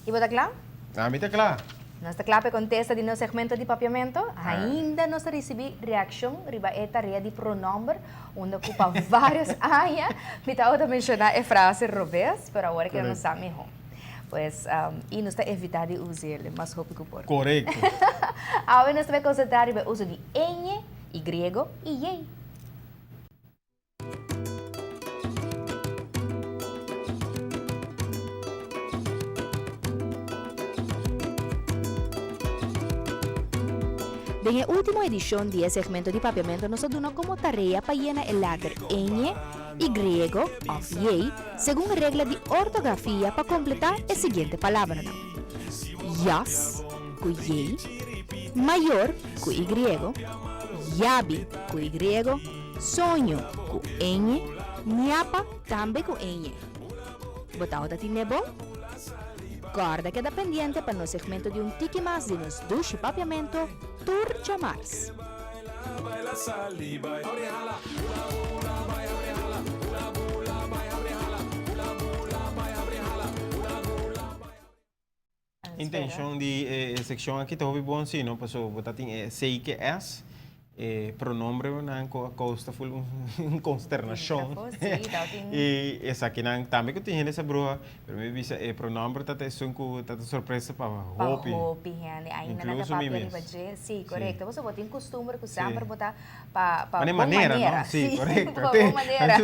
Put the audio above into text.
I bo ta kla? Ami ta kla. Nos ta kla pa e kontesta di nos segmento di Papiamento? Ainda nos ta risibí reakshon riba e tarea di pronomber, unda ku pa vários aña mi tabata menshoná e frase robes, pero awor ke nos sa mihó. Pues, i nos ta evitá di us'el mas hopi ku por. Korekto. Awe nos ta bai konsentrá riba e uso di eñe, i griego, i yei. Den e último edishon di e segmento di Papiamento nos a duna komo tarea pa yena e letter eñe, y griego òf yei segun regla di ortografia pa kompletá e siguiente palabranan, yas ku yei, mayor ku y griego, yabi ku y griego, Soño ku eñe, ñapa tambe ku eñe. Bo tabata tin ne bon? Kòrda keda pendiente pa nos segmento di un tiki mas di nos dushi papiamento tur djamars. Intencion di e seccion aki ta hopi bon si no paso bo ta tin e C ke S e pronombrenan cu a causa full un consternacion y esakinan tambe cu tin hende sa bruha pero mi bisa e pronombre ta ta esun cu ta ta sorpresa pa hopi Pa hopi hende ainda nan ta incluso mi papia mes riba dje si corecto pasobra bo tin costumber cu semper bo ta pa pa Manera bon manera no manera si si corecto pa bon manera.